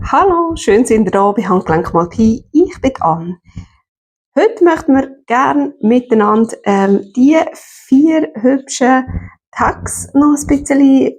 Hallo, schön sind ihr da bei Handgelenk mal Pi. Ich bin Anne. Heute möchten wir gerne miteinander die 4 hübschen Tags noch ein bisschen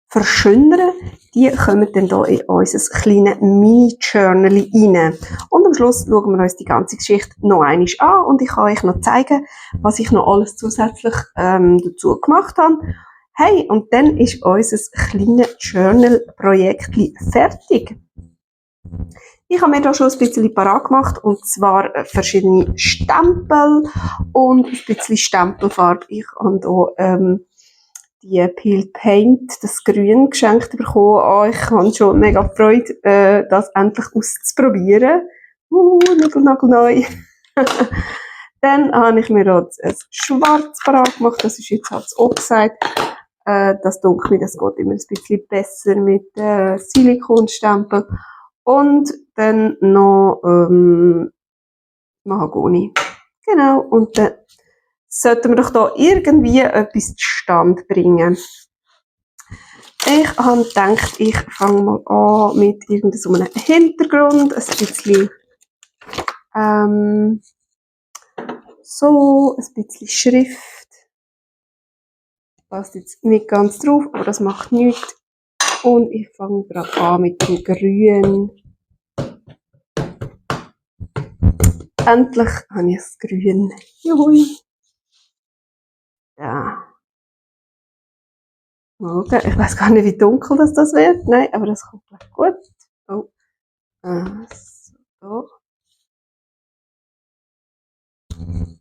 verschönern. Die kommen dann hier in unser kleines Mini-Journal rein. Und am Schluss schauen wir uns die ganze Geschichte noch einmal an und ich kann euch noch zeigen, was ich noch alles zusätzlich dazu gemacht habe. Hey, und dann ist unser kleines Journal-Projekt fertig. Ich habe mir da schon ein bisschen parat gemacht, und zwar verschiedene Stempel und ein bisschen Stempelfarbe. Ich habe hier die Peel Paint, das Grün, geschenkt bekommen. Oh, ich habe schon mega Freude, das endlich auszuprobieren. Nagel. Dann habe ich mir jetzt ein Schwarz parat gemacht, das ist jetzt halt auch gesagt. Das Dunkel, das geht immer ein bisschen besser mit Silikonstempel. Und dann noch Mahagoni. Genau, und dann sollten wir doch da irgendwie etwas zustande bringen. Ich habe gedacht, ich fange mal an mit irgendeinem Hintergrund, ein bisschen so, ein bisschen Schrift. Passt jetzt nicht ganz drauf, aber das macht nichts. Und ich fange gerade an mit dem Grün. Endlich habe ich das Grün. Juhui. Ja. Okay. Ich weiß gar nicht, wie dunkel das wird. Nein, aber das kommt gleich gut. Oh. So.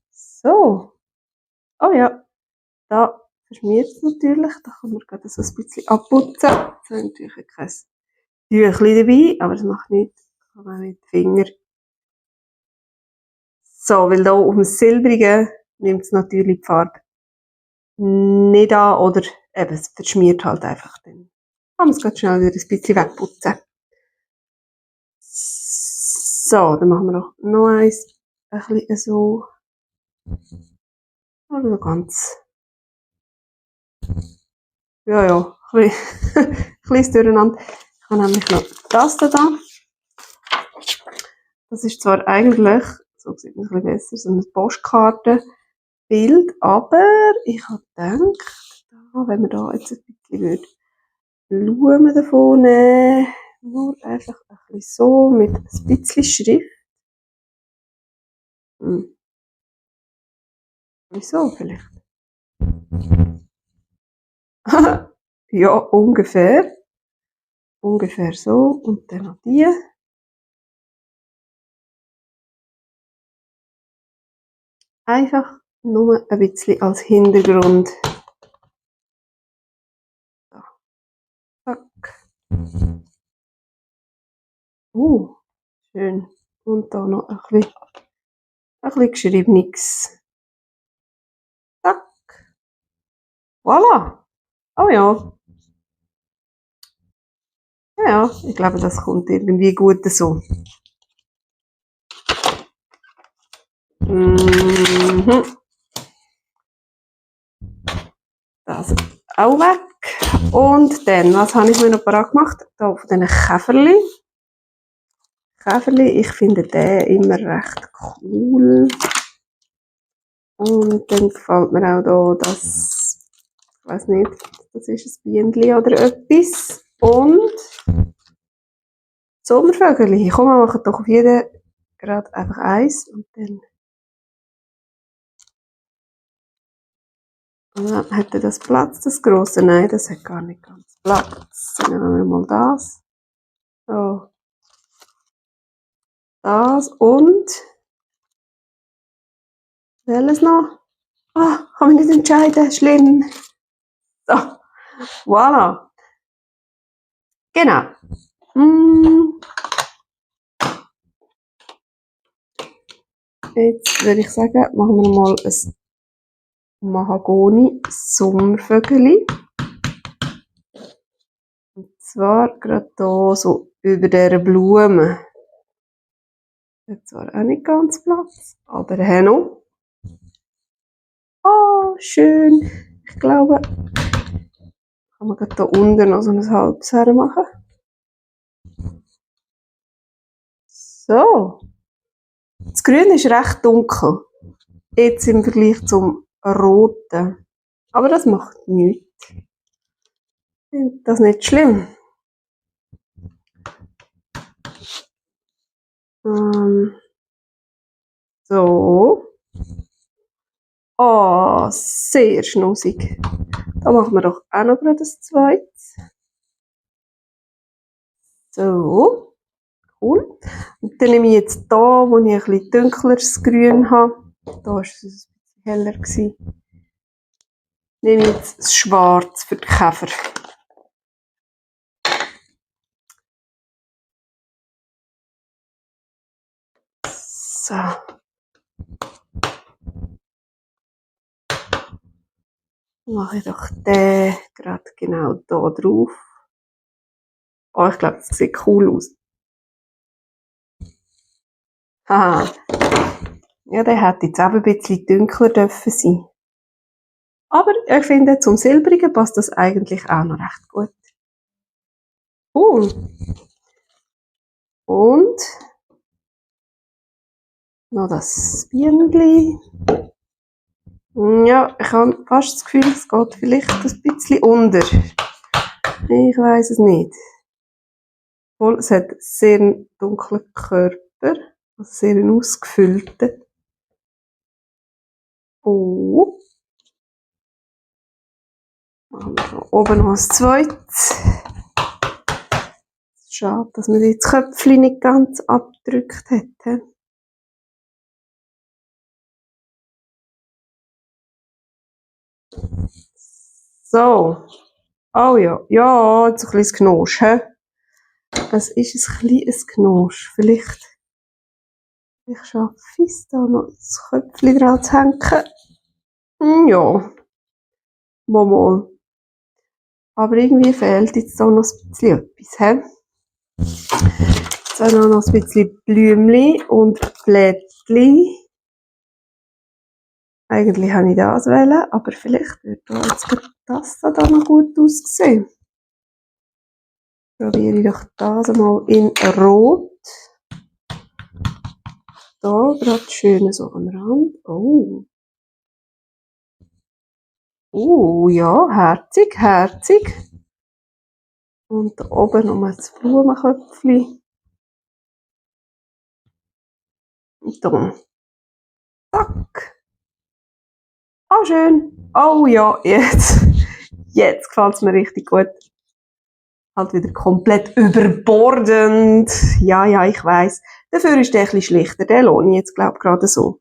So. Oh ja. Da verschmiert es natürlich. Da kann man gerade so ein bisschen abputzen. Da ist natürlich kein Tüchlein dabei, aber das macht nichts. Kann man mit den Fingern. So, weil da auf dem Silbrigen nimmt es natürlich die Farbe nicht an, oder eben, es verschmiert halt einfach dann. Kann man es ganz schnell wieder ein bisschen wegputzen. So, dann machen wir noch eins, ein bisschen so. Oder noch ganz. Ja, ein bisschen durcheinander. Ich habe nämlich noch das da. Das ist zwar eigentlich, so sieht man ein bisschen besser, so ein Postkartenbild, aber ich habe gedacht, wenn wir da jetzt ein bisschen Blumen davon nehmen, nur einfach ein bisschen so, mit ein bisschen Schrift. Wieso vielleicht? Ja, ungefähr. Ungefähr so. Und dann noch die. Einfach nur ein bisschen als Hintergrund. So. Zack. Schön. Und da noch ein bisschen Geschriebenes. Zack. Voilà. Oh ja. Ja, ich glaube, das kommt irgendwie gut so. Das auch weg. Und dann, was habe ich mir noch parat gemacht? Hier auf diesen Käferli. Ich finde den immer recht cool. Und dann gefällt mir auch hier das, ich weiß nicht, das ist ein Bienenli oder etwas. Und Sommervögel. Komm, wir machen doch auf jeden gerade einfach eins. Und dann hat das Platz, das grosse? Nein, das hat gar nicht ganz Platz. Dann nehmen wir mal das. So. Das und welches noch? Ah, kann mich nicht entscheiden. Schlimm. So. Voilà. Genau. Jetzt würde ich sagen, machen wir mal ein Mahagoni Sommervögeli. Und zwar gerade hier so über dieser Blume. Hat zwar auch nicht ganz Platz, aber hier noch. Oh, schön. Ich glaube, kann man gerade hier unten noch so ein halbes hermachen. So. Das Grün ist recht dunkel. Jetzt im Vergleich zum Roten. Aber das macht nichts. Ich finde das nicht schlimm. So. Oh, sehr schnussig. Da machen wir doch auch noch das zweites. So. Cool. Und dann nehme ich jetzt da, wo ich ein bisschen dunkleres Grün habe. Da war es ein bisschen heller gewesen. Nehme ich jetzt das Schwarz für die Käfer. So. Mache ich doch den gerade genau da drauf. Oh, ich glaube, das sieht cool aus. Haha. Ja, der hätte jetzt auch ein bisschen dunkler dürfen sein. Aber ich finde, zum Silbrigen passt das eigentlich auch noch recht gut. Cool. Und noch das Bienenli. Ja, ich habe fast das Gefühl, es geht vielleicht ein bisschen unter. Ich weiß es nicht. Obwohl, es hat sehr einen dunklen Körper, also sehr einen ausgefüllten. Oh. Machen wir hier oben noch ein zweites. Schade, dass man jetzt das Köpfchen nicht ganz abgedrückt hat. So. Oh ja, ja, jetzt ein kleines Knosch. Es ist ein kleines Knosch. Vielleicht schaffe ich es, da noch das Köpfchen dran zu hängen. Ja, mal. Aber irgendwie fehlt jetzt da noch ein bisschen etwas. Jetzt auch noch ein bisschen Blümchen und Blättchen. Eigentlich habe ich das wählen, aber vielleicht wird jetzt das da noch gut aussehen. Probiere ich doch das mal in Rot. Da gerade schön so am Rand. Oh. Ja, herzig, herzig. Und da oben noch ein Blumenköpfchen. Und dann. Zack. Ah, schön. Oh ja, jetzt. Jetzt gefällt es mir richtig gut. Halt wieder komplett überbordend. Ja, ich weiss. Dafür ist der ein bisschen schlichter. Den lohne ich jetzt, glaube ich, gerade so.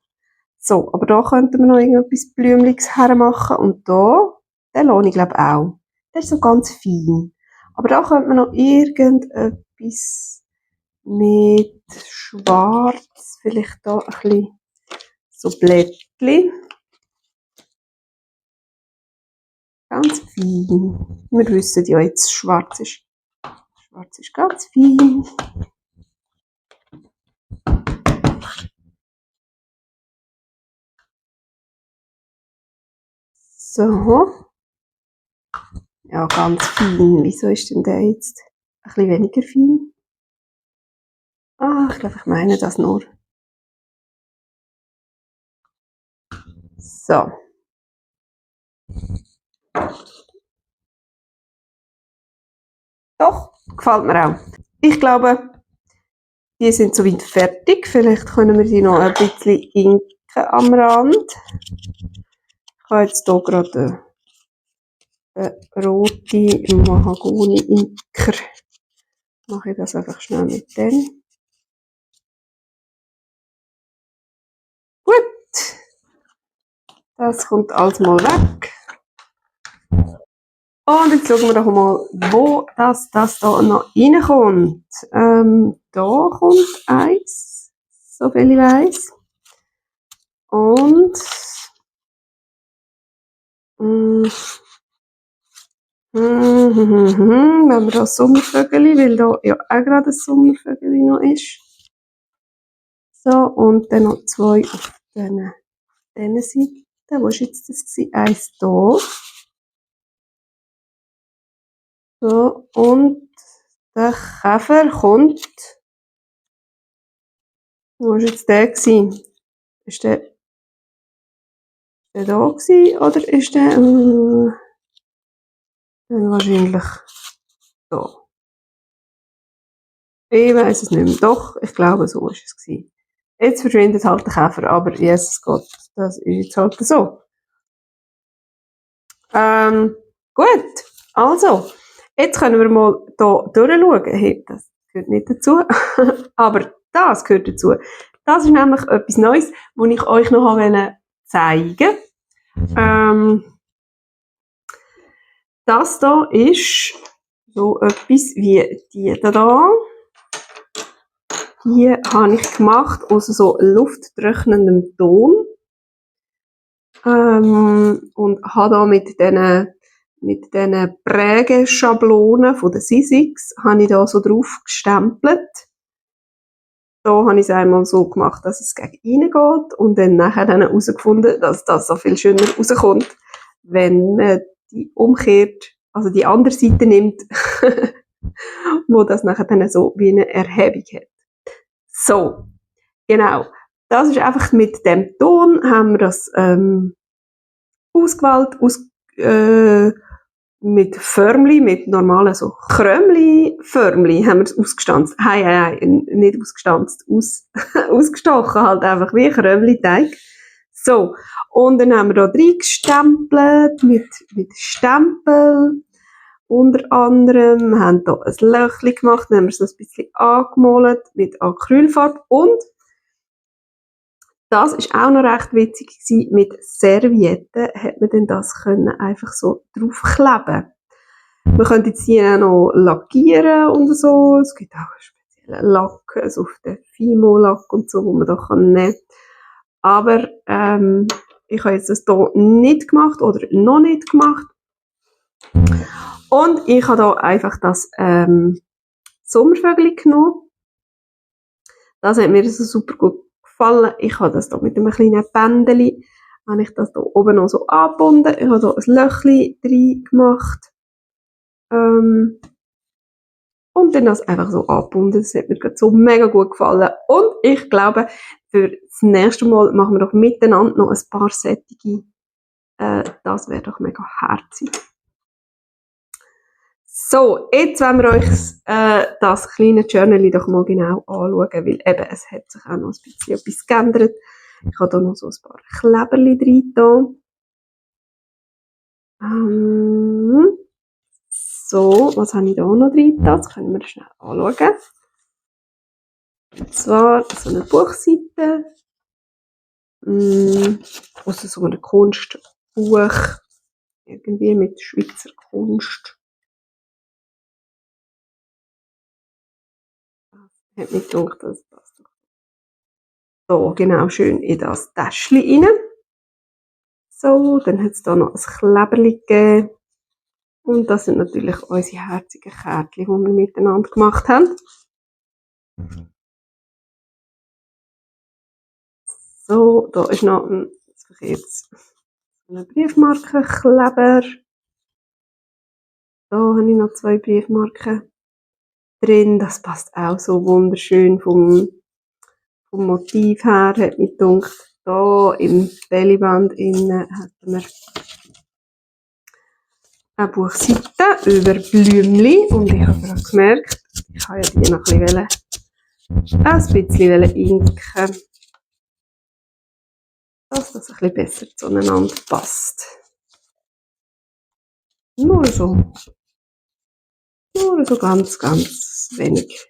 So, aber da könnten wir noch irgendetwas Blümliches hermachen. Und da, den lohne ich, glaube ich, auch. Der ist so ganz fein. Aber da könnte man noch irgendetwas mit Schwarz, vielleicht da ein bisschen so Blättchen. Ganz fein. Wir wissen ja jetzt, Schwarz ist ganz fein. So. Ja, ganz fein. Wieso ist denn der jetzt ein bisschen weniger fein? Ah, ich glaube, ich meine das nur. So. Doch, gefällt mir auch. Ich glaube, die sind soweit fertig. Vielleicht können wir die noch ein bisschen inken am Rand. Ich habe jetzt hier gerade eine rote Mahagoni-Inker. Mache ich das einfach schnell mit dem. Gut. Das kommt alles mal weg. Und jetzt schauen wir doch mal, wo das da noch reinkommt. Da kommt eins, so viel ich weiss. Und wenn wir das Sommervögel, weil da ja auch gerade ein Sommervögel noch ist. So, und dann noch zwei auf diesen Seiten. Wo war jetzt das gewesen? Eins da. So, und der Käfer kommt Wo war jetzt der gewesen? Ist der da gewesen, oder ist der wahrscheinlich da? Ich weiß es nicht mehr. Doch, ich glaube, so war es gewesen. Jetzt verschwindet halt der Käfer, aber Jesus Gott, das ist jetzt halt so. Gut, also, jetzt können wir mal hier durchschauen. Hey, das gehört nicht dazu, aber das gehört dazu. Das ist nämlich etwas Neues, das ich euch noch zeigen wollte. Das hier ist so etwas wie die da. Die habe ich gemacht aus so lufttrocknendem Ton. Und habe da mit diesen Prägeschablonen von der Sizzix habe ich da so drauf gestempelt. Da habe ich es einmal so gemacht, dass es gegen innen geht und dann nachher herausgefunden, dass das so viel schöner rauskommt, wenn man die umkehrt, also die andere Seite nimmt, wo das nachher dann so wie eine Erhebung hat. So, genau. Das ist einfach mit dem Ton, haben wir das ausgewählt, mit Förmli, mit normalen so Krömli-Förmli haben wir es ausgestanzt. Nicht ausgestanzt, ausgestochen halt einfach wie Krömli-Teig. So, und dann haben wir da reingestempelt mit Stempel. Unter anderem, wir haben hier ein Löchchen gemacht, dann haben wir es ein bisschen angemalt mit Acrylfarbe und das ist auch noch recht witzig gewesen. Mit Servietten hat man dann das können einfach so draufkleben. Man könnte jetzt hier auch noch lackieren und so. Es gibt auch einen speziellen Lack, also auf den Fimo-Lack und so, wo man da nehmen kann. Aber ich habe jetzt das hier nicht gemacht oder noch nicht gemacht. Und ich habe hier einfach das Sommervögel genommen. Das hat mir so super gut gefallen. Ich habe das hier mit einem kleinen Bändchen, habe ich das hier oben noch so angebunden. Ich habe hier ein Löchchen rein gemacht. Und dann das einfach so angebunden. Das hat mir gerade so mega gut gefallen. Und ich glaube, für das nächste Mal machen wir doch miteinander noch ein paar sättige. Das wäre doch mega herzig. So, jetzt wollen wir euch das kleine Journal doch mal genau anschauen, weil eben, es hat sich auch noch ein bisschen etwas geändert. Ich habe da noch so ein paar Kleberli drin. So, was habe ich da noch drin? Das können wir schnell anschauen. Und zwar so eine Buchseite. Aus so einem Kunstbuch. Irgendwie mit Schweizer Kunst. Hat mich gedacht, das passt doch. So, genau, schön in das Täschchen rein. So, dann hat es da noch ein Kleberli gegeben. Und das sind natürlich unsere herzigen Kärtchen, die wir miteinander gemacht haben. So, da ist noch ein Briefmarkenkleber. Da habe ich noch 2 Briefmarken drin. Das passt auch so wunderschön vom Motiv her, hat mich gedacht. Da im Bellyband innen hätten wir eine Buchseite über Blümli. Und ich habe gerade gemerkt, ich habe ja die noch ein bisschen inken, dass das ein bisschen besser zueinander passt. Nur so ganz, ganz wenig.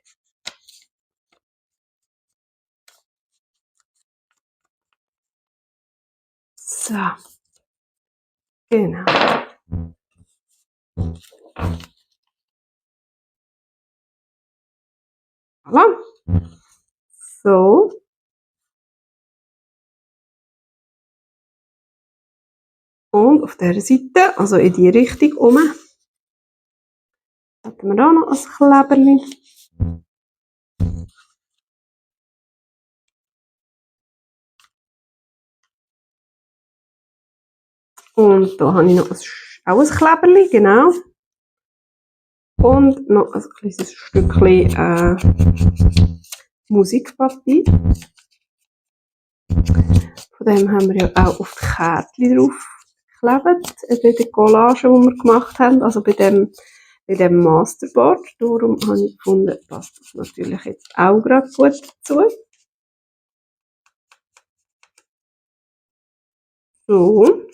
So. Genau. Voilà. So. Und auf dieser Seite, also in die Richtung um, hatten wir da noch ein Kleberli. Und da habe ich noch auch ein Kleberli, genau. Und noch ein kleines Stückchen Musikpapier. Von dem haben wir ja auch auf die Kärtchen drauf geklebt, bei der Collage, die wir gemacht haben, also bei dem Masterboard. Darum habe ich gefunden, passt das natürlich jetzt auch gerade gut dazu. So.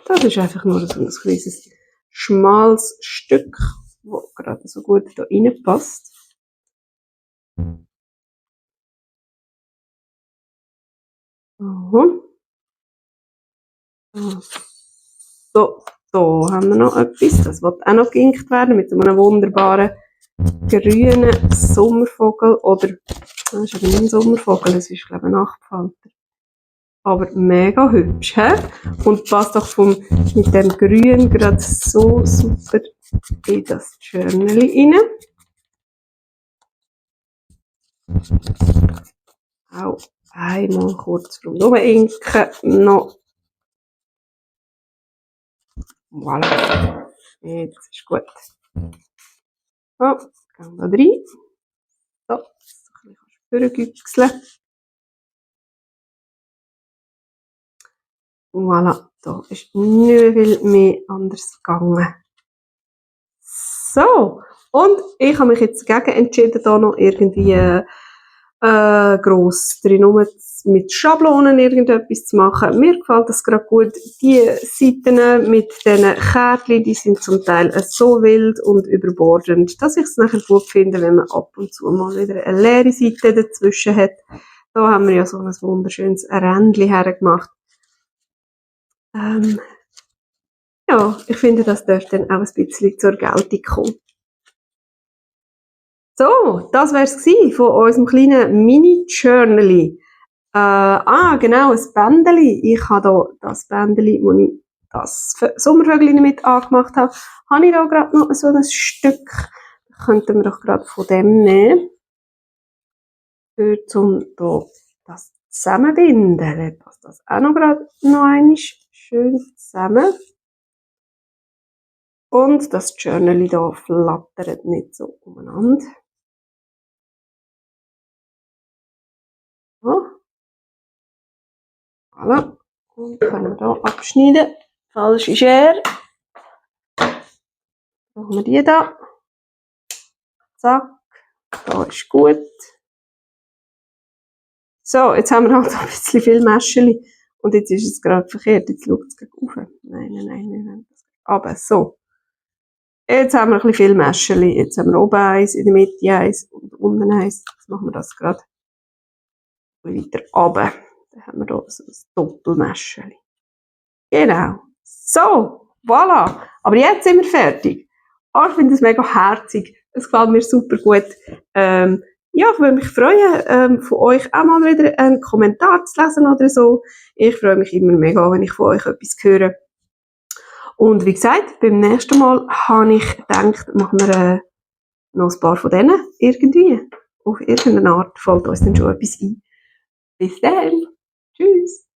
Das ist einfach nur so ein kleines, schmales Stück, das gerade so gut hier reinpasst. So, da haben wir noch etwas, das wird auch noch gelinkt werden mit einem wunderbaren grünen Sommervogel, oder, das ist aber nicht ein Sommervogel, das ist glaube ich ein Nachtfalter. Aber mega hübsch, hä? Und passt auch mit dem Grün gerade so super in das Journal rein. Auch einmal kurz rundum inken, noch. Voilà. Jetzt ist gut. So, gehen wir da rein. So, ein bisschen durchgüchseln. Voilà, da ist nicht viel mehr anders gegangen. So, und ich habe mich jetzt dagegen entschieden, da noch irgendwie gross drin mit Schablonen irgendetwas zu machen. Mir gefällt das gerade gut. Die Seiten mit diesen Kärtchen, die sind zum Teil so wild und überbordend, dass ich es nachher gut finde, wenn man ab und zu mal wieder eine leere Seite dazwischen hat. Da haben wir ja so ein wunderschönes Rändchen hergemacht. Ja, ich finde, das dürfte dann auch ein bisschen zur Geltung kommen. So, das wäre es von unserem kleinen Mini-Journal. Genau, ein Bändeli. Ich habe hier das Bändeli, wo ich das Sommervögel mit angemacht habe, habe ich da gerade noch so ein Stück. Das könnten wir doch gerade von dem nehmen. Um hier das zusammenbinden. Dann passt das auch noch gerade noch einmal schön zusammen. Und das Journal hier flattert nicht so umeinander. So. Voilà. Und können wir hier abschneiden. Falsche Schere. Machen wir die da. Zack. Da ist gut. So, jetzt haben wir halt ein bisschen viel Mäscheli. Und jetzt ist es gerade verkehrt. Jetzt schaut es gleich rauf. Nein. Aber so. Jetzt haben wir ein bisschen viel Mäscheli. Jetzt haben wir oben eins, in der Mitte eins und unten eins. Jetzt machen wir das gerade weiter runter. Dann haben wir hier so ein Doppelmäscheli. Genau. So, voilà. Aber jetzt sind wir fertig. Ich finde es mega herzig. Es gefällt mir super gut. Ja, ich würde mich freuen, von euch auch mal wieder einen Kommentar zu lesen oder so. Ich freue mich immer mega, wenn ich von euch etwas höre. Und wie gesagt, beim nächsten Mal habe ich gedacht, machen wir noch ein paar von denen irgendwie. Auf irgendeine Art fällt uns dann schon etwas ein. Bis dann. Tschüss.